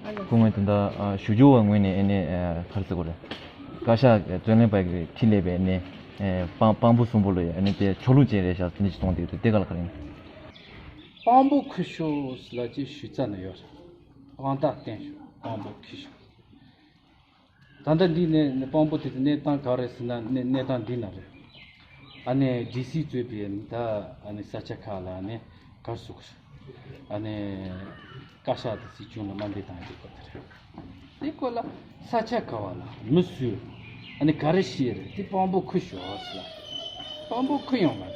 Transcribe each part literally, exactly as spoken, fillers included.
སྐུ་ངོ་དོན་དག་ཞུ་རྒྱུ་བ་ངོས་ནས་ཨ་ནི་ག་རེ་ཟེར་དགོས་རེད། བཀའ་ཤག་རྩོད་ལེན་པ་གི་ཁྲིད་ལས་པའི་ཨ་ནི་དཔང་དཔང་པོ་གསུམ་པོ་ལ་ཨ་ནི་དེ་ཕྱོགས་ལྷུང་ཅན་རེད་ཤག་དེ་འདྲ་ཅིག་གཏོང་བསྡད་ཡོད་དེ་ག་ལ་ག་རེ་ཡིན། དཔང་པོ་ཁུར་ཤོག་ལ་ཅིག་ཞུ་རྩ་ནས་ཡོད་རེད། དཔང་རྟགས་བསྟན་ཤོག་དཔང་པོ་ཁུར་ཤོག་ད་ལྟ་འདི་ནས་དཔང་པོ་དེ་ཚོ་གནས་སྟངས་ག་རེ་ཟེར་ན་གནས་གནས་སྟངས་འདི་ན་རེད། ཨ་ནི་ཌི་སི་གཙོས་པའི་ད་ཨ་ནི་ས་ཆ་ཁག་ལ་ཨ་ནི་ག་རེ་ཟེར་དགོས་རེད། ཨ་ནི་བཀའ་ཤག་དང་སྲིད་སྐྱོང་ལ་དམའ་འབེབས་བཏང་ཡོད་སྐོར་དེ་རེད། དེ་སྐོར་ལ་ས་ཆ་ག་བ་ལ་མི་སུས་ཨ་ནི་ག་རེ་བཤད་རེད། དེ་དཔང་པོ་ཁུར་ཤོག་ཟེར་ལ། དཔང་པོ་ཁུར་ཡོང་བ་རེད།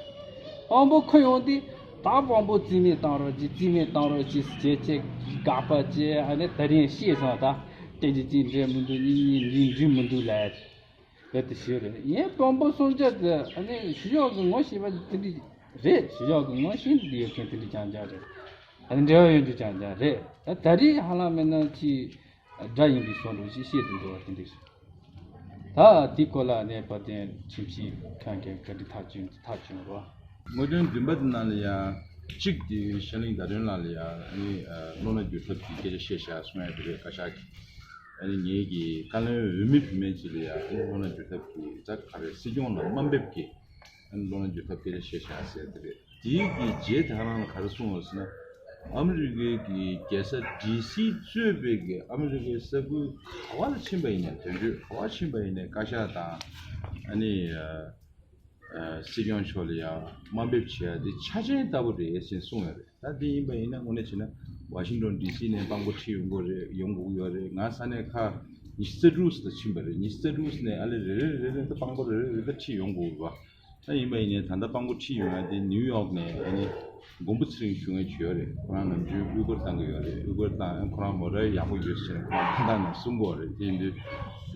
དཔང་པོ་ཁུར་ཡོང་དུས་ད་དཔང་པོ་རྩིས་མེད་བཏང་རོགས་གྱིས། རྩིས་མེད་བཏང་རོགས་གྱིས་ཟེར་བྱས་བྱས་དགག་པ་བྱས། ཨ་ནི་ད་རིང་ཤེས་སོང་། ད་སྐད་ཆ་གཅིག་འགྲིག་མི་འདུག་གཉིས་གཉིས་འགྲིག་མི་འདུག་ལབ། རེད་དེ་ཞུས་རེད། ཡིན་དཔང་པོ་གསུམ་ཆ་དེ་ཨ་ནི་ཞུ་ཕྱོགས་ཀྱི་ངོ་ཤེས་པ་དེ་འདྲ་རེད། ཞུ་ཕྱོགས་ཀྱི་ངོ་ཤེས་འདི་ཡོད་མཁན་དེ་འདྲ་རྐྱང་རྐྱང་རེད། ཨ་ནི་འབྲེལ་བ་ཡོད་རྒྱུ་རྐྱང་རྐྱང་རེད། ད་ད་རེས་ཧ་ལམ་མེད་ན་ཅིག་དགྲ་ཡིན་པའི་བཟོ་འདྲ་ཞིག་བཤད་དུ་འགྲོ་བ་དེ་འདྲ་རེད། ད་དེ་སྐོར་ལ་ཨ་ནི་དཔལ་ལྡན་ཁྲིམས་ཞིབ་ཁང་གིས་བཀའ་འདྲི་ཐག་གཅོད་ཐག་གཅོད་རོགས། དངོས་དོན་བདུན་པ་དེ་ནང་ལ་ཡང་གཅིག་དེ་ཤར་གླིང་ཟླ་སྒྲོན་ལགས་ལ་ཡང་ཨ་ནི་བློ་སྣ་བསྒྱུར་ཐབས་ཀྱི་སྐད་ཆ་བཤད་བཞག་གསུང་ཡ་དེ་རེད། བཀའ་ཤག་གིས་ཨ་ནི་ངེད་ཀྱི་བཀའ་བློན་འོས་མི་བུད་མེད་ཅིག་ལ་ཡང་ཨ་ནི་བློ་སྣ་བསྒྱུར་ཐབས་ཀྱི་ད་ག་རེ་སྲིད་སྐྱོང་ལ་དམའ་འབེབས་ཀྱི་ཨ་ནི་བློ་སྣ་བསྒྱུར་ཐབས་སྐད་ཆ་བཤད་བཞག་ཟེར་དེ་རེད། དེའི་གི་རྗེས་དེ་ཁ་རང་ལ་ག་རེ་གསུངས་པ་ཟེར་ན། ཨ་མི་རི་ཀའི་གི་རྒྱལ་ས་ཌི་སི་གཙོས་པའི་གི་ཨ་མི་རི་ཀའི་ས་ཁུལ་ག་བ་ལ་ཕྱིན་པ་ཡིན་ནའི། དོན་གཅོད་ག་བ་ཕྱིན་པ་ཡིན་ནའི་བཀའ་ཤག་དང་ཨ་ནི་ཨ་ཨ་སྲིད་སྐྱོང་མཆོག་ལ་ཡང་དམའ་འབེབས་བྱེད་ཡ་དེ་ཆ་ཅན་ལྟ་བུ་རེད་ཟེར་གསུངས་ཡོད་རེད། ད་དེ་ཡིན་པ་ཡིན་ན་དངོས་གནས་བྱས་ན་ཝ་ཤིང་ཊོན་ཌི་སི་ནས་དཔང་པོ་ཁྲིད་ཡོང་དགོས་རེད། ཡོང་དགོས་ཀྱི་ཡོད་རེད། ང་ས་གནས་ཁག་ཉི་ཤུ་རྩ་དྲུག་ཙམ་ཕྱིན་པ་རེད། ཉི་ཤུ་རྩ་དྲུག་ནས་ཨ་ལེ་རེ་རེ་རེ་རེ་ད་དཔང་པོ་རེ་རེ་རེ་ད་ཁྲིད་ཡོང་དགོས་པ། ད་ཡིན་པ་ཡིན་ནའི་ད་ལྟ་དཔང་པོ་ཁྲིད་ཡོང་ཡ་དེ་ནིའུ་ཡོག་ནས་ཨ་ནི་མགོན་པོ་ཚེ་རིང་ཞུ་མཁན་ཅིག་ཡོད་རེད། ཁོ་རང་ནམ་རྒྱུན་དབུ་སྐོར་བཏང་གི་ཡོད་རེད། དབུ་སྐོར་བཏང་ཁོ་རང་མོ་ཊ་ཡག་པོ་ཡོད་ཟེར་ནས་ཁོ་རང་ཕན་ཐོགས་ནས་གསུང་གི་ཡོད་རེད། དེ་ཡིན་དུས་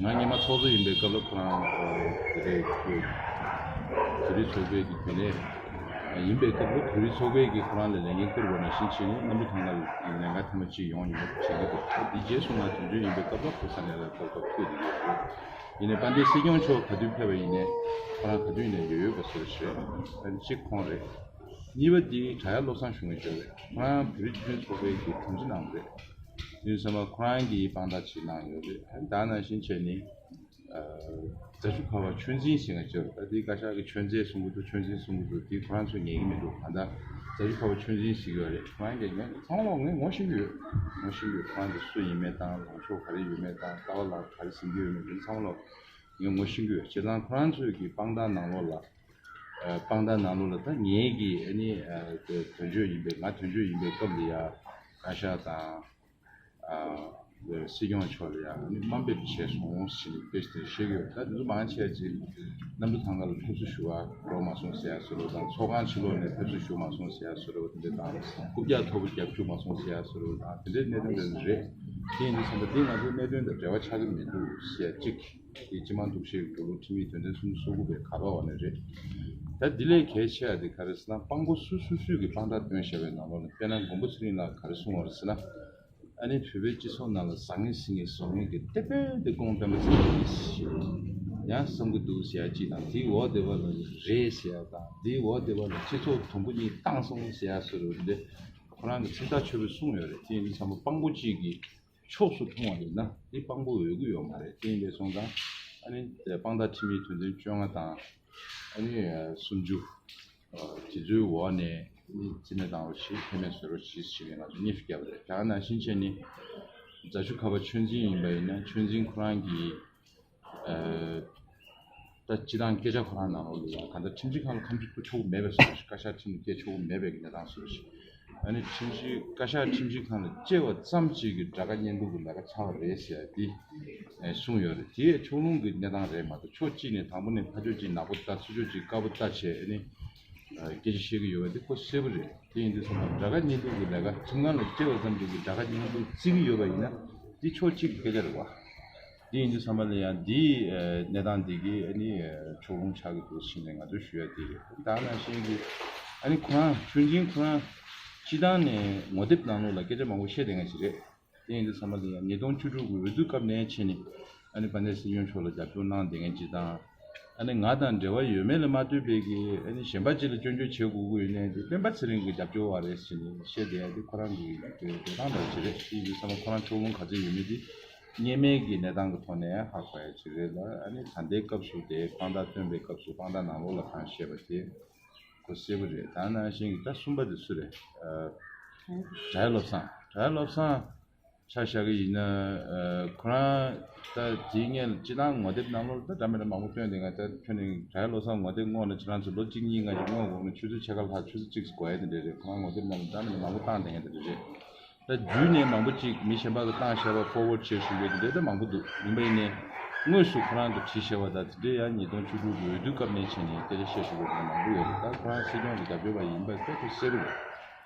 ང་སྔོན་མ་ཚོགས་གཙོ་ཡིན་པའི་སྐབས་ལ་ཁོ་རང་དེ་རེད། བོད་རིགས་ཚོགས་པའི་གི་རྒྱུན་ལས་ཡིན་པའི་སྐབས་ལ་བོད་རིགས་ཚོགས་པའི་གི་ཁོ་རང་ལ་ལས་འགན་བསྐུར་བ་ནང་བཞིན་བྱས་ནས་གནམ་གྲུ་ཐང་ཁ་ལ་ལས་ཀ་ཐེངས་མ་གཅིག་ཡོང་ཡོང་བྱེད་ཀྱི་འདུག་ད་འདི་རྗེས་སུ་ང་དོན་གཅོད་ཡིན་པའི་སྐབས་ལ་ཁོ་ས་གནས་ལ་སྐབས་སྐབས་ཐུག་བསྡད་ཀྱི་ཡོད་རེད། ཡིན་ནའི་དཔལ་ལྡན་སྲིད་སྐྱོང་མཆོག་ག་དུས་ཕེབས་པ་ཡིན་ནའི་ཁོ་རང་ག་དུས་ཡིན་ནའི་ཡོད་ཡོད་པ་བཟོ་འདྲ་ཞིག་རེད། ཨ་ནི་གཅིག་ཁོང་རེད། གཉིས་པ་དེ་བྲག་གཡབ་བློ་བཟང་ཞུ་མཁན་ཅིག་རེད། ཁོ་རང་བོད་རིགས་སྤྱི་མཐུན་ཚོགས་པའི་གི་དྲུང་ཆེ་གནང་བ་རེད། དེ་ཡིན་ཙང་མ་ཁོ་རང་གིས་དཔང་རྟགས་ཅིག་གནང་ཡོད་རེད། ཨ་ནི་ད་ནང་བཞིན་བྱས་ནས་ཨ་རྫ་ཆུ་ཁ་བ་ཆོས་འཛིན་ཟེར་མཁན་ཅིག་རེད། ད་དེ་བཀའ་ཤག་གི་ཆོས་མཛད་གསུང་གི་འདུག་ཆོས་འཛིན་གསུང་གི་འདུག་དེ་ཁོ་རང་ཚོས་ཉན་གི་མི་འདུག་གང་ལྟར་རྫ་ཆུ་ཁ་བ་ཆོས་འཛིན་ཟེར་གི་ཡོད་རེད། ཁོ་རང་གིས་ངས་ཚང་མ་ལོག་ངས་ངོ་ཤེས་ཀྱི་ཡོད། ངོ་ཤེས་ཀྱི་ཡོད། ཁོ་རང་གི་སུ་ཡིན་མིན་དང་ལངས་ཕྱོགས་ག་རེ་ཡོད་མེད་དང་ལྟ་བ་ལ་ག་རེ་ཟིན་གྱི་ཡོད་མེད་དེ་ཚང་མ་ལོག་ངས་ངོ་ཤེས་ཀྱི་ཡོད། བྱས་ཙང་ཁོ་རང་ཚོས་ཀྱི་དཔང་རྟགས་ནང་ལོགས་ལ་ཨ་དཔང་རྟགས་ནང་ལོགས་ལ་ད་ངེད་ཀྱིས་ཨ་ནི་ཨ་དོན་གཅོད་ཡིན་པའི་ང་དོན་གཅོད་ཡིན་པའི་སྐབས་ལ་ཡ་བཀའ་ཤག་དང་ཨ་སྲིད་སྐྱོང་མཆོག་ལ་ཡ་ཨ་ནི་དམའ་འབེབས་བྱས་སོང་ཞེས་ནས་དཔེ་དེ་བཤད་ཀྱི་ཡོད། ད་དེ་ཚོ་མང་ཆེ་ཅིག་གནམ་གྲུ་ཐང་ཁ་ལ་ཕེབས་བསུ་ཞུ་བར་འགྲོ་མ་སོང་ཟེར་ཡ་བཟོ་འདྲ་དང་། ཚོགས་ཁང་ཕྱི་ལོགས་ནས་ཕེབས་བསུ་ཞུ་མ་སོང་ཟེར་ཡ་བཟོ་འདྲ་དེ་འདྲ་དང་། རྐུབ་བཀྱག་མཐོ་པོ་རྒྱབ་བཅུག་མ་སོང་ཟེར་ཡ་བཟོ་འདྲ་དང་། དེ་འདྲའི་གནད་དོན་དེ་རེད། དེ་ཡིན་དུས་ཙམ་པ་དེ་ང་ཚོའི་གནད་དོན་དང་འབྲེལ་བ་ཆགས་ཀྱི་མི་འདུག་ཟེར་གཅིག་དེ་སྤྱི་དམངས་གཏུག་བཤེར་གྱི་འགྲོ་ལུགས་ཁྲིམས་ཡིག་དོན་ཚན་སུམ་ཅུ་སོ་དགུ་པའི་ག་པ་འོག་ནས་རེད། ད་འདི་ལས་གལ་ཆེ་བ་དེ་ག་རེ་ཟེར་ན། དཔང་པོ་སུ་སུ་སུས་ཀྱི་དཔང་རྟགས་བཏོན་བཞག་པའི་ནང་ལོགས་ནས་དཔེར་ན་མགོན་པོ་ཚེ་རིང་ལགས་ག་རེ་གསུངས་པ་རེད་ཟེར་ན། ཨ་ནི་བོད་པའི་སྤྱི་ཚོགས་ནང་ལ་བཟང་ངན་སྲིད་ངན་བཟོ་མཁན་གྱི་དེད་དཔོན་དེ་ཁོང་སྤེན་པ་ཚེ་རིང་ཡིན་ཞེས་ཡང་བསམ་གྱི་འདུག་ཟེར་ཡ་གཅིག་དང་། དེའི་འོག་དེ་བ་ལ་རེད་ཟེར་ཡ་དང་། དེའི་འོག་དེ་བ་ལ་སྤྱི་ཚོགས་དུམ་བུ་གཉིས་བཏང་སོང་ཟེར་ཡ་བཟོ་འདྲ་འདི་ཁོ་རང་གི་ཚིག་ཐག་ཆོད་པོ་གསུངས་ཡོད་རེད། དེ་ཡིན་དུས་ཙམ་པ་དཔང་པོ་གཅིག་གིས་ཕྱོགས་སུ་ལྷུང་བ་ཡིན་ན་དེ་དཔང་པོ་འོས་ཀྱི་ཡོད་མ་རེད། དེ་ཡིན་པའི་སོང་ཙང་ཨ་ནི་དཔང་རྟགས་ཁྲིམས་ཡིག་དོན་ཚན་བཅོ་ལྔ་དང་ཨ་ནི་སུམ་ཅུ་དེ་ཚོའི་འོག་ནས་རྩིས་མེད་བཏང་རོགས་བྱེད། ཕན་མེད་བཟོ་རོགས་བྱེད་ཟེར་ནས་ང་ཚོ་སྙན་ཞུ་བརྒྱབ་པ་རེད། ད་ནང་བཞིན་བྱས་ནས་རྫ་ཆུ་ཁ་བ་ཆོས་འཛིན་ཡིན་པ་ཡིན་ན་ཆོས་འཛིན་ཁོ་རང་གིས་ཨ་ད་སྤྱི་བཏང་སྐད་ཆ་ཁོ་རང་ནང་ལོགས་ལ་ཡང་གང་ལྟར་ཁྲིམས་ཞིབ་ཁང་ལ་ཁ་མཆུ་ཕུལ་ཆོག་གི་མེད་པའི་བཟོ་འདྲ་ཞིག་བཀའ་ཤག་ཁྲིམས་ལ་སྐྱེལ་ཆོག་གི་མེད་པའི་གནས་སྟངས་བཟོ་འདྲ་ཞིག་ཨ་ནི་ཁྲིམས་ཞིབ་བཀའ་ཤག་ཁྲིམས་ཞིབ་ཁང་ལ་སྐྱེལ་བ་ཙམ་ཞིག་གིས་དགྲ་དགའ་གཉེན་སྡུག་གི་ལས་ཀ་ཚར་བ་རེད་ཟེར་ཡ་དེ་ཨེ་གསུངས་ཡོད་རེད། དེ་ཕྱོགས་ལྷུང་གི་གནས་སྟངས་རེད་མ་གཏོགས། ཕྱོགས་གཅིག་ནས་དང་པོ་ནས་ཕར་ཕྱོགས་གཅིག་ནག་པོ་ལྟ། ཚུར་ཕྱོགས་གཅིག་དཀར་པོ་ལྟ་བྱས་ཨ་ནི་ཨ་སྐད་ཆ་བཤད་ཀྱི་ཡོད་པ་དེ་ཁོ་གསལ་པོ་རེད། དེ་ཡིན་དུས་ཙམ་པ་དགྲ་དགའ་གཉེན་སྡུག་གི་ལས་ཀ་ཁྲིམས་ཁང་ལ་སྐྱེལ་བ་ཙམ་གྱིས་དགྲ་དགའ་གཉེན་སྡུག་བརྩི་གི་ཡོད་པ་ཡིན་ན་འདི་ཕྱོགས་གཅིག་གི་སྐད་ཆ་རེད་བ། འདི་ཡིན་དུས་ཙམ་པ་ལ་ཡང་འདིའི་ཨ་གནས་སྟངས་འདི་གིས་ཨ་ནི་ཨ་ཕྱོགས་ལྷུང་ཆགས་ཀྱི་འདུག་ཟེར་ནས་ང་ཚོས་ཞུ་ཡ་དེ་རེད། ད་ནང་བཞིན་གྱི་ཨ་ནི་ཁོ་རང་ཆོས་འཛིན་ཁོ་རང་སྤྱི་བཏང་ནས་ངོ་དེབ་ནང་ལོགས་ལ་སྐད་ཆ་མང་པོ་བཤད་བསྡད་མཁན་ཞིག་རེད། དེ་ཡིན་དུས་ཙམ་པ་ལ་ཡང་ཉིས་སྟོང་བཅུ་དྲུག་གི་འོས་བསྡུ་སྐབས་ནས་བྱས་ནས་ཨ་ནི་དཔལ་ལྡན་སྲིད་སྐྱོང་མཆོག་ལ་རྒྱབ་སྐྱོར་གནང་བསྡད་མཁན་ཅིག་དང་། ཨ་ནི་ང་དང་འབྲེལ་བ་ཡོད་མེད་ལ་མ་ལྟོས་པའི་གི་ཨ་ནི་གཞན་པ་ཅིག་ལ་སྐྱོན་བརྗོད་བྱེད་དགོས་ཀྱི་ཡོད་ནའི་དེ་སྤེན་པ་ཚེ་རིང་གི་རྒྱབ་སྐྱོར་བ་རེད་ཟེར་ནས་བཤད་བསྡད་ཡ་དེ་ཁོ་རང་གི་འགྲོ་སྟངས་འདྲ་ཅིག་རེད། དེ་ཡིན་དུས་ཚང་མ་ཁོ་རང་ཕྱོགས་ལྷུང་ག་ཚོད་ཡོད་མེད་དེ་སྔོན་མའི་གི་གནས་སྟངས་ཀྱི་ཐོག་ནས་ཧ་གོ་ཡ་ཅིག་རེད་ལ། ཨ་ནི་ད་ལྟའི་སྐབས་སུ་དེ་དཔང་རྟགས་བཏོན་པའི་སྐབས་སུ་དཔང་རྟགས་ནང་ལོགས་ལ་གང་བཤད་པ་དེ་གོ་གསལ་པོ་རེད། ད་ནང་བཞིན་གྱི་ད་གསུམ་པ་དེ་སུ་རེད། ཨ། གྲྭ་བློ་བཟང་། གྲྭ་བློ་བཟང་ཆ་བཞག་གི་ཡིན་ན། ཨ། ཁོ་རང་ད་དེའི་སྔོན་ལ་སྤྱི་བཏང་ངོ་དེབ་ནང་ལོགས་ལ་ད་འདྲ་མི་འདྲ་མང་པོ་བཏོན་བསྡད་མཁན། ད་ཁྱོན་ནས་གྲྭ་བློ་བཟང་ངོ་དེབ་སྔོག་ན་ཁྱེད་རང་ཚོ་ལོ་གཅིག་གཉིས་ལྔ་ཞིག་སྔོག་དགོས་ན་ཆུ་ཚོད་ཕྱེད་ཀ་ལྷག་ཆུ་ཚོད་གཅིག་ཙམ་འགོར་ཡ་དེ་འདྲ་རེད། ཁོ་རང་ངོ་དེབ་ནང་ལ་འདྲ་མི་འདྲ་མང་པོ་བཏང་བསྡད་མཁན་དེ་འདྲ་རེད། ད་བརྒྱུད་ནས་མང་པོ་ཅིག་མི་གཞན་པ་གིས་བཏང་བཞག་པ་ཕོར་ཝརཌ་བྱས་བཞག་ཡོད་དེ་འདྲ་ད་མང་པོ་འདུག་ཡིན་པ་ཡིན་ནའི་དངོས་སུ་ཁོ་རང་གིས་བྲིས་བཞག་པ་དང་དེ་འདྲའི་ཡང་ཉིས་སྟོང་བཅུ་དྲུག་གི་འོས་བསྡུ་སྐབས་ནས་བྱས་ནས་སྐད་ཆ་བཤད་བཞག་པ་དེ་འདྲ་མང་པོ་ཡོད་རེད། ད་ཁོ་རང་སྲིད་སྐྱོང་གི་རྒྱབ་སྐྱོར་བ་ཡིན་པ་དེ་ཁོ་གསལ་པོ་རེད།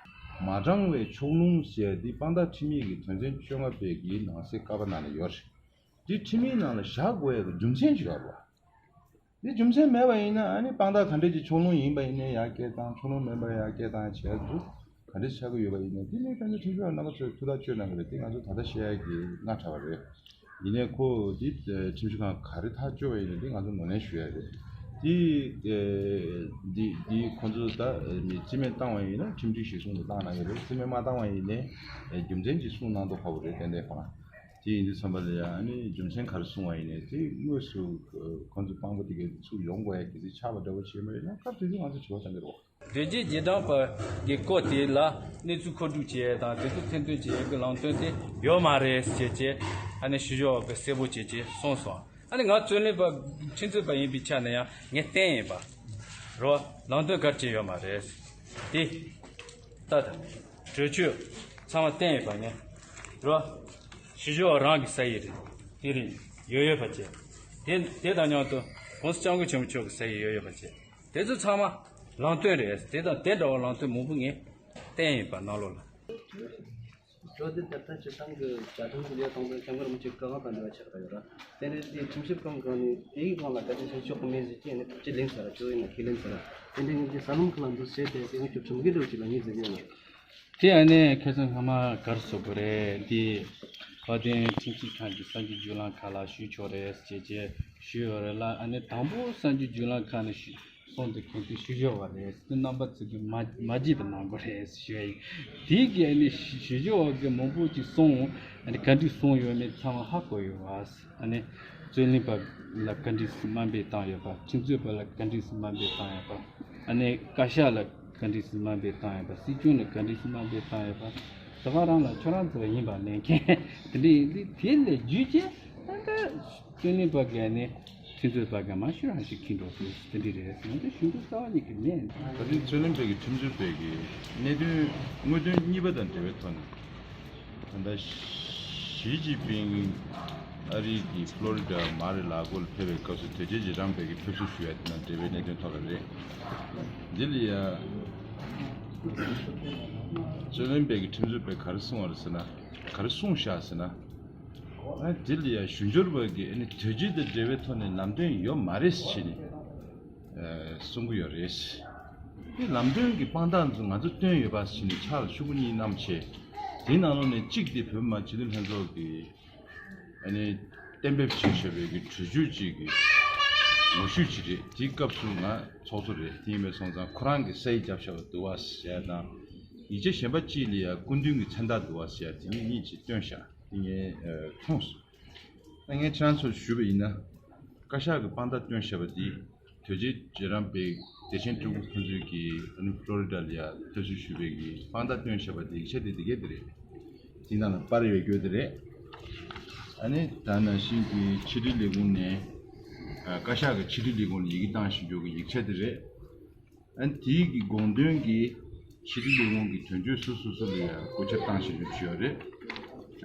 མ་དྲང་བའི་ཕྱོགས་ལྷུང་ཟེར་ཡ་འདི་དཔང་རྟགས་ཁྲིམས་ཡིག་གི་དོན་ཚན་བཅོ་ལྔ་པའི་གི་ནང་གསེས་ཀ་པ་ནང་ལ་ཡོད་རེད། འདི་ཁྲིམས་ཡིག་ནང་ལ་བཞག་དགོས་ཡ་གི་རྒྱུ་མཚན་ཅིག་ཡོད་རེད་བ། འདི་རྒྱུ་མཚན་མེད་པ་ཡིན་ན་ཨ་ནི་དཔང་རྟགས་ག་འདྲས་ཀྱི་ཕྱོགས་ལྷུང་ཡིན་པ་ཡིན་ནའི་ཡར་སྐད་བཏང་། ཕྱོགས་ལྷུང་མིན་པ་ཡར་སྐད་བཏང་བྱས་འདུག་ག་འདྲས་ཆགས་ཀྱི་ཡོད་པ་ཡིན་ནའི་འདི་ནི་དཔལ་འབྱོར་ཁྲིམས་ཞིབ་པ་རྣམ་པ་ཚོས་ཐུགས་ཐག་གཅོད་གནང་གི་རེད། འདི་ང་ཚོ་ད་ལྟ་བཤད་ཡ་གི་སྔ་དྲགས་པ་རེད། ཡིན་ནའི་ཁོ་འདི་ཁྲིམས་ཞིབ་ཁང་ག་རེ་ཐག་གཅོད་པ་ཡིན་ནའི་འདི་ང་ཚོ་ངོས་ལེན་ཞུ་ཡ་རེད། འདི་འདི་འདི་ཁོ་ཚོ་ད་མི་རྩིས་མེད་བཏང་བ་ཡིན་ན་ཁྲིམས་སྒྲིག་གཞིར་བཟུང་དུ་བཏང་གནང་གི་རེད། རྩིས་མེད་མ་བཏང་བ་ཡིན་ནའི་རྒྱུ་མཚན་ཅིག་གསུངས་གནང་མདོག་ཁ་པོ་རེད། ཏན་ཏན་ཁོ་རང་དེ་ཡིན་དུས་ཙམ་པ་ལ་ཡང་ཨ་ནི་རྒྱུ་མཚན་ག་རེ་གསུངས་པ་ཡིན་ནའི་དེ་དངོས་སུ་ཁོ་ཚོ་དཔང་པོ་དེ་གའི་ཚུར་ཡོང་དགོས་ཡ་གལ་སྲིད་ཆགས་པ་འདྲ་བོ་བྱས་མ་ཡོད་ན་སྐབས་དེ་དུས་ང་ཚོ་དྲི་བ་དྲང་གི་རེད། འགྲེལ་བརྗོད་རྗེས་འབྲང་པ་གི་སྐོར་དེ་ལ་གནས་ཚུལ་མཁོ་སྒྲུབ་བྱེད་ཡ་དང་དེ་ཚོ་ཐེར་འདོན་བྱེད་ཡ་གི་ལམ་སྟོན་དེ་ཡོད་མ་རེད་ཟེར་བྱས་ཨ་ནི་ཞུ་སྦྱོར་བ་གི་གསལ་པོ་བྱས་བྱས་གསུངས་སོང་། ཨ་ནི་ང་རྩོད་ལེན་པ་ཁྲིམས་རྩོད་པ་ཡིན་པའི་ཆ་ནས་ཡང་ངས་བསྟན་ཡིན་པ་རོ། ལམ་སྟོན་ག་རེ་བྱས་ཡོད་མ་རེད་དེ། ད་ད། གྲོས་ཆོད་ཚང་མ་བསྟན་ཡོད་པ་ངས་རོ། ཞུ་སྦྱོར་བ་རང་གི་ས་ཡིག་རེད། དེ་རིང་ཡོད་ཡོད་པ་བྱས། དེ་དེ་དང་མཉམ་དུ་༸གོང་ས་༸སྐྱབས་མགོན་ཆེན་པོ་མཆོག་གི་ས་ཡིག་ཡོད་ཡོད་པ་བྱས། དེ་ཚོ་ཚང་མ་ལམ་སྟོན་རེད། དེ་དང་དེ་འདྲ་བ་ལམ་སྟོན་མང་པོ་ངས་བསྟན་ཡོད་པ་ནང་ལོགས་ལ། གྲོས་དེ་ད་ལྟ་སྤྱིར་བཏང་གི་བཅའ་ཁྲིམས་ཀྱི་ལས་དང་དོན་སྐྱབས་མགོན་རིན་པོ་ཆེ་བཀའ་དབང་དང་འབྲེལ་བ་ཆགས་པ་ཡོད་ར། དེ་འདྲའི་དེ་ཁྲིམས་ཞིབ་ཁང་གང་ནས་དེའི་སྒང་ལ་བཀའ་བཀྱོན་ཞུ་ཆོག་གི་མེད་ཟེར་གྱི་ཡང་ནི་ཐུགས་རྗེ་ལན་ཟེར་ར་ཁྱོད་ཡིན་ན་ཁས་ལེན་ཟེར་ར། དེ་འདྲའི་ངེས་ཀྱི་ས་ལམ་ཁ་ལ་འདུག་ཟེར་དེ་དེ་ངས་ཁྱོད་ཁྲིམས་འགལ་འགྲོ་ཅིག་ལ་ངས་ཟེར་གྱི་ཡོད་ན། དེ་ཨ་ནི་ཁ་སང་སྔ་མ་གར་སོ་གི་རེད་དེ། དཔལ་ལྡན་ཁྲིམས་ཞིབ་ཁང་གི་གསར་འགྱུར་བརྒྱུད་ལམ་ཁག་ལ་ཞུས་ཆོག་རེད་ཟེར་བྱས་ཞུས་ཡོད་རེད་ལ། ཨ་ནི་དང་པོ་གསར་འགྱུར་བརྒྱུད་ལམ་ཁག་ནས་ཞུས། སོང་དེ་ཁོང་ཚོས་ཞུ་སྦྱོར་བ་རེད། དེ་རྣམ་པ་ཚོ་གིས་མ་མ་བརྗེད་དུ་གནང་དགོས་རེད་ཞུ་ཡ་ཡིན། དེ་གི་ཨ་ནི་ཞུ་སྦྱོར་བ་གི་མང་པོ་ཅིག་སོང་། ཨ་ནི་ག་འདྲས་སོང་ཡོད་མེད་ཚང་མ་ཧ་གོ་ཡོད་པ། ཨ་ནི་རྩོད་ལེན་པ་ལ་ག་འདྲས་སེ་དམའ་འབེབས་བཏང་ཡོད་པ། ཁྲིམས་རྩོད་པ་ལ་ག་འདྲས་སེ་དམའ་འབེབས་བཏང་ཡོད་པ། ཨ་ནི་བཀའ་ཤག་ལ་ག་འདྲས་སེ་དམའ་འབེབས་བཏང་ཡོད་པ། སྲིད་སྐྱོང་ལ་ག་འདྲས་སེ་དམའ་འབེབས་བཏང་ཡོད་པ། ད་ག་རང་ལ་ཁྱོད་རང་ཚོ་ཡིན་པ་ལེན་མཁན་དེ་འདྲས་ཡིན་དུས་དེ་ལས་བརྒྱུད་བྱས་ད་ལྟ་རྩོད་ལེན་པ་ག་ནས། ཁྲིམས་རྩོད་པ་ག་མ་ཤོད་རང་ཞིག་ཁྱིམ་འགྲོ་དུས་དེ་འདྲ་རེད། ང་ཚོ་ཞུ་འདོད་རྩ་བ་ཉིད་ཀྱི་མེད། ད་ཐེངས་རྩོད་ལེན་པའི་གི་ཁྲིམས་རྩོད་པའི་གི་གནད་དོན་དངོས་དོན་གཉིས་པ་དང་འབྲེལ་བའི་ཐོག་ནས་ད་ལྟ་ཞི་ཅིན་ཕིང་ཨ་རིའི་གི་ཕློ་རི་ཌ་མར་ལ་གོ་ལ་ཕེབས་པའི་སྐབས་སུ་དོལ་རྒྱལ་རྗེས་འབྲང་པའི་གི་ཕེབས་བསུ་ཞུ་ཡ་དེ་དང་འབྲེལ་བའི་གནད་དོན་ཐོག་ལ་རེད། འདི་ལ་ཡ་རྩོད་ལེན་པའི་གི་ཁྲིམས་རྩོད་པས་ག་རེ་གསུངས་པ་རེད་ཟེར་ན། ག་རེ་གསུངས་བཞག་ཟེར་ན། ཨ་དེ་ལ་ཡང་ཞུ་སྦྱོར་བ་གིས་ཨ་ནི་དོལ་རྒྱལ་དང་འབྲེལ་བའི་ཐོག་ནས་ལམ་སྟོན་ཡོད་མ་རེད་ཟེར་ནས་ཨ་གསུང་གི་ཡོད་རེད། དེ་ལམ་སྟོན་གྱི་དཔང་རྟགས་ཚོ་ང་ཚོ་བཏོན་ཡོད་པ་ཟེར་ནས་ཕྱག་ལ་ཤུགས་པ་གཉིས་བསྣམས་བྱས། དེའི་ནང་ལོགས་ནས་གཅིག་དེ་བོད་མི་མང་སྤྱི་འཐུས་ལྷན་ཚོགས་ཀྱིས་ཨ་ནི་གཏན་འབེབས་བྱས་བཞག་པའི་གི་གྲོས་ཆོད་ཅིག་གི་ངོ་བཤུས་ཅིག་རེད། དེའི་སྐབས་སུ་ང་ཚོགས་གཙོ་རེད། དེ་ཡིན་པ་སོང་ཙང་ཁོ་རང་གིས་སའི་རྒྱབ་བཞག་པ་འདུག་བ་ཟེར་དང་། ཡིག་ཆ་གཞན་པ་གཅིག་ལ་ཡང་སྐུ་མདུན་གྱི་མཚན་རྟགས་འདུག་བ་ཟེར་དེ་གཉིས་གཉིས་ཅིག་བཏོན་བཞག་དེ་ངས་མཐོང་སོང་། ད་ངས་ཁྱེད་རང་ཚོར་ཞུས་པ་ཡིན་ན། བཀའ་ཤག་གི་དཔང་རྟགས་བཏོན་བཞག་པ་འདི་དོལ་རྒྱལ་རྗེས་འབྲང་པའི་བདེ་ཆེན་སྤྲུལ་སྐུ་ཁོང་ཚོས་ཀྱིས་ཨ་ནི་ཕློ་རི་ཌ་ལ་ཡ་ཕེབས་བསུ་ཞུས་པའི་གི་དཔང་རྟགས་བཏོན་བཞག་པ་འདི་ཡིག་ཆ་དེ་འདི་གས་དེ་རེད། དེའི་ནང་ལ་པར་ཡོད་རྒྱུ་དེ་རེད། ཨ་ནི་ད་ནང་བཞིན་གྱི་ཕྱི་དྲིལ་ལས་ཁུངས་ནས་ཨ་བཀའ་ཤག་གི་ཕྱི་དྲིལ་ལས་ཁུངས་ལ་ཡི་གེ་བཏང་བཞག་རྒྱུ་གི་ཡིག་ཆ་དེ་རེད། ཨ་ནི་དེའི་གི་དགོངས་དོན་གྱིས་ཕྱི་དྲིལ་ལས་ཁུངས་ཀྱི་དོན་གཅོད་སོ་སོ་སོ་ལ་ཡང་བཀོད་ཁྱབ་བཏང་བཞག་རྒྱུ་ཅིག་ཡོད་རེད།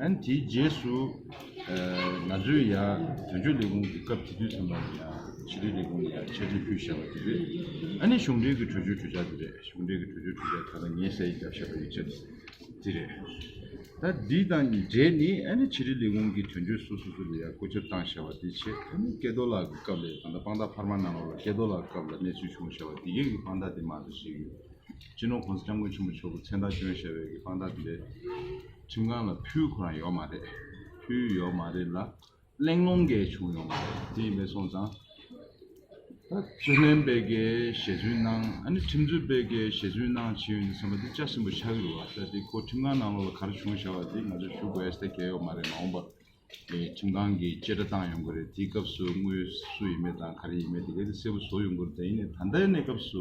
ཨ་ནི་དེའི་རྗེས་སུ་ཨ་ང་ཚོས་ཡང་དོན་གཅོད་ལས་ཁུངས་ཀྱི་སྐབས་དེ་དུས་ཙམ་པ་ལ་ཡང་ཕྱི་དྲིལ་ལས་ཁུངས་ལ་ཡང་ཆ་འཇོག་ཕུལ་བཞག་པ་དེ་རེད། ཨ་ནི་གཞུང་འབྲེལ་གྱི་གྲོས་ཆོད་གྲོས་འཆར་དེ་རེད། གཞུང་འབྲེལ་གྱི་གྲོས་ཆོད་གྲོས་འཆར་ད་ལྟ་ངས་གསལ་བརྗོད་བྱས་པ་ཡིག་ཆ་དེ་རེད། ད་འདི་དང་འབྲེལ་ནས་ཨ་ནི་ཕྱི་དྲིལ་ལས་ཁུངས་ཀྱི་དོན་གཅོད་སོ་སོ་སོ་ལ་ཡང་བཀོད་ཁྱབ་བཏང་བཞག་པ་དེ་བྱས། ཨ་ནི་སྐལ་རྡོར་ལགས་ཀྱི་སྐབས་ལ་ད་ལྟ་དཔང་རྟགས་འཕར་མ་ནང་ལོགས་ལ་སྐལ་རྡོར་ལགས་ཀྱི་སྐབས་ལ་གནས་ཚུལ་བྱུང་བཞག་པ་དེ་གའི་གི་དཔང་རྟགས་དེ་མ་གཏོགས་ཞིག་ཡོད། སྤྱི་ནོར་༸གོང་ས་༸སྐྱབས་མགོན་ཆེན་པོ་མཆོག་གིས་མཚན་རྟགས་བསྐྱོན་བཞག་པའི་གི་དཔང་རྟགས་དེ་འདྲ་ཁྲིམས་ཁང་ལ་ཕུལ་ཁོ་རང་ཡོད་མ་རེད། ཕུལ་ཡོད་མ་རེད་ལ། གླེང་སློང་གས་བྱུང་ཡོད་མ་རེད། དེ་ཡིན་པས་སོང་ཙང་། ད་རྩོད་ལེན་པས་ཀྱི་ཞལ་རྫུན་གནང་། ཨ་ནི་ཁྲིམས་རྩོད་པས་ཀྱི་ཞལ་རྫུན་གནང་བྱས་ཡོད་ན་བསམ་པ་འདི་ལྕགས་ཟིན་པོ་ཆགས་ཀྱི་རེད་བ། ད་འདི་ཁོ་ཁྲིམས་ཁང་ནང་ལོགས་ལ་ག་རེ་བྱུང་བཞག་པ་འདི་ང་ཚོས་ཞུ་དགོས་ཡ་ཟེར་གལ་ཡོད་མ་རེད། མ་འོངས་པ་ཁྲིམས་ཁང་གིས་བཅད་ཁྲ་བཏང་ཡོང་གི་རེད། དེའི་སྐབས་སུ་དངོས་སུ་ཡིན་མེད་དང་ག་རེ་ཡིན་མེད་དེ་ག་དེ་གསལ་པོ་བཟོ་ཡོང་གི་རེད། ད་ཡིན་ནའི་ད་ལྟའི་གནས་སྐབས་སུ་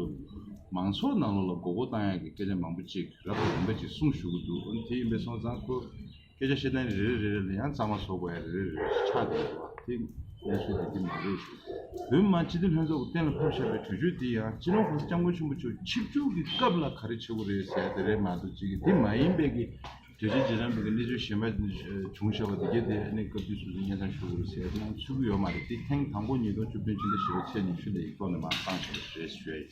མང་ཚོགས་ནང་ལོགས་ལ་མགོ་སྐོར་བཏང་ཡག་གི་སྐད་ཆ་མང་པོ་ཅིག་རབ་དང་རིམ་པ་ཅིག་གསུངས་བཞུགས་ཀྱི་འདུག། འོན་དེ་ཡིན་པས་སོང་ཙང་ཁོ་སྐད་ཆ་བཤད་སྟངས་རེ་རེ་རེ་རེ་ལ་ཡང་གཙང་མ་བཟོ་དགོས་ཡ་རེ་རེ་རེ་ཆགས་བསྡད་ཀྱི་འདུག་བ། དེ་གནས་ཚུལ་དེ་འདི་མ་རེད་ཞུ། བོད་མི་མང་སྤྱི་འཐུས་ལྷན་ཚོགས་ཀྱིས་གཏན་ལ་ཕབ་བཞག་པའི་གྲོས་ཆོད་འདི་ཡང་སྤྱི་ནོར་༸གོང་ས་༸སྐྱབས་མགོན་ཆེན་པོ་མཆོག་ཆིབས་བསྒྱུར་གྱི་སྐབས་ལ་ག་རེ་བྱེད་དགོས་རེད་ཟེར་ཡ་དེ་རེད་མ་གཏོགས་ཅིག་གི་འདི་མ་ཡིན་པའི་གི་དོལ་རྒྱལ་རྗེས་འབྲང་པའི་གནས་ཚུལ་གཞན་པ་བྱུང་བཞག་པ་དེ་གས་དེ་ཨ་ནི་སྐབས་དུས་སུ་སྙན་སེང་ཞུ་དགོས་ཟེར་ཡང་ཚུད་ཀྱི་ཡོད་མ་རེད། དེ་ཐེངས་དང་པོ་ཉིས་སྟོང་བཅུ་བདུན་ཕྱི་ཟླ་བཞི་པའི་ཚེས་ཉི་ཤུ་ལ་ཡིག་ཐོག་ནས་མར་བཏང་བཞག་པ་རེད་ཞུ་ཡ་ཡིན།